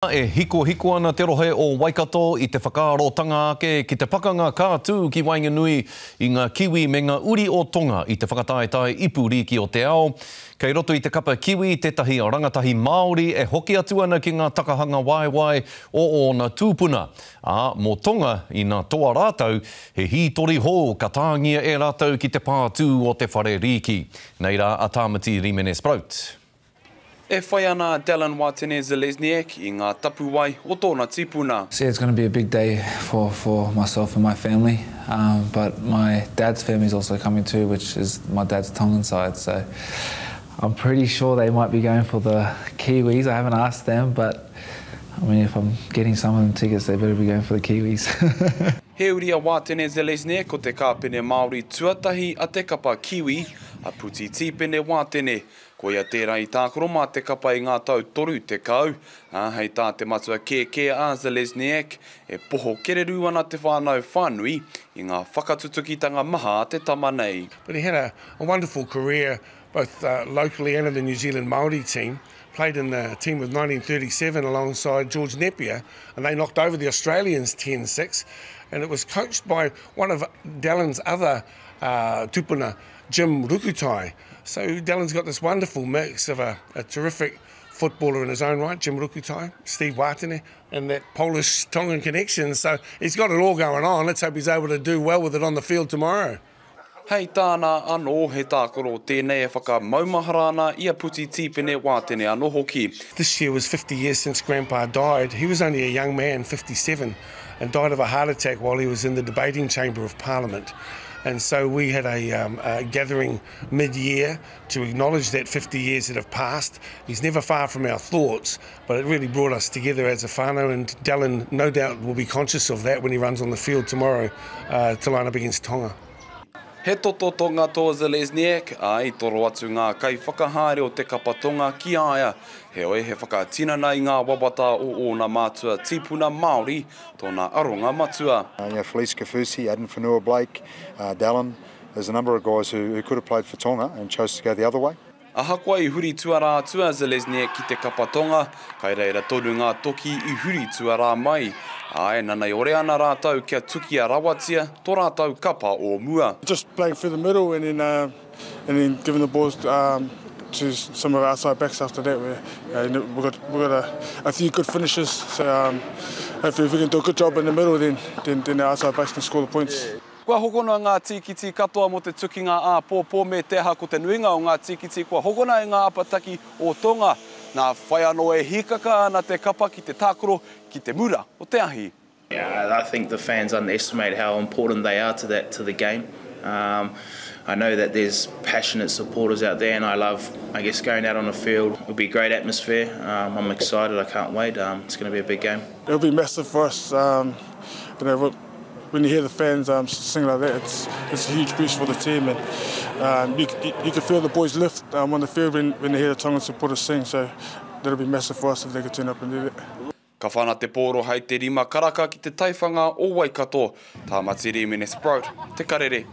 E hikohiko ana te rohe o Waikato i te whakaarotanga ake ki te pakanga ka tū ki waenganui i ngā Kiwi me ngā uri o Tonga i te whakataetae ipu rīki o te ao. Kei roto i te kapa Kiwi tētahi rangatahi Māori e hoki atu ana ki ngā takahanga waewae o ōna tūpuna. Ā, mō Tonga, ina toa rātou, he hītori hou ka tāngia e rātou ki te pātū o te whare rīki. Nei rā a Tāmati Rimene Sproat. E whai ana a Dallin Watene Zelezniak i ngā tapuwae o tōna tipuna. So yeah, it's gonna be a big day for for myself and my family um but my dad's family is also coming too which is my dad's Tongan side so I'm pretty sure they might be going for the Kiwis. I haven't asked them but I mean if I'm getting some of them tickets they better be going for the Kiwis. He uri a Watene Zelezniak ko te kāpene Māori tuatahi a te kapa Kiwi, a Puti Tīpene Watene. Koia tērā i tākaro mā te kapa i ngā tau 30, ā, hei tā te matua kēkē a Zelezniak, e poho kererū ana te whānau whānui i ngā whakatutukitanga maha a te tama nei. But he had a a wonderful career both locally and in the New Zealand Māori team, played in the team of 1937 alongside George Nepia and they knocked over the Australians 10-6 and it was coached by one of Dallin's other uh, tupuna, Jim Rukutai. So Dallin's got this wonderful mix of a, a terrific footballer in his own right, Jim Rukutai, Steve Watene, and that Polish Tongan connection. So he's got it all going on. Let's hope he's able to do well with it on the field tomorrow. Hei tāna anō, he tākaro tēnei e whakamaumahara ana i a Puti Tīpene Wātene anō hoki. This year was 50 years since Grandpa died. He was only a young man, 57, and died of a heart attack while he was in the debating chamber of Parliament. And so we had a, um, a gathering mid-year to acknowledge that 50 years that have passed. He's never far from our thoughts, but it really brought us together as a whānau, and Dallin no doubt will be conscious of that when he runs on the field tomorrow uh, to line up against Tonga. He toto Tonga tō Zelezniak, ā, i toro atu ngā kaiwhakahaere o te kapa Tonga ki a ia. Heoi, he whakatinana i ngā wawata o ōna mātua tīpuna Māori tōna aronga matua. You know, Felise Kaufusi, Addin Fonua-Blake, uh, Dallin, there's a number of guys who, who could have played for Tonga and chose to go the other way. Ahakoa i huri tuarā atu a Zelezniak ki te kapa Tonga, kai reira tonu ngā toki i huri tuarā mai. Ā, e nanaiore ana rātou kia tukia rawatia tō rātou kapa o mua. Just playing through the middle and then, uh, and then giving the balls um, to some of our outside backs after that. We, uh, we got, we got a, a few good finishes, so um, hopefully if we can do a good job in the middle, then, then, then our outside backs can score the points. Yeah. Kua hokona ngā tīkiti katoa mō te tukinga āpōpō me te aha ko te nuinga o ngā tīkiti kua hokona e ngā apataki o Tonga. Nā whai anō e hīkaka ana te kapa ki te tākaro ki te mura o te ahi. I think the fans underestimate how important they are to that to the game. Um, I know that there's passionate supporters out there and I love, I guess, going out on the field. It'll be a great atmosphere. Um, I'm excited. I can't wait. Um, it's going to be a big game. It'll be massive for us. Um, you know, when you hear the fans um, sing like that, it's, it's a huge boost for the team. And um, you, you, you can feel the boys lift um, on the field when, when they hear the Tongan supporters sing. So that'll be massive for us if they could turn up and do that. Ka whana te pōro hei te rima karaka ki te taiwhanga o Waikato. Tāmati Rīmene Sproat, Te Karere.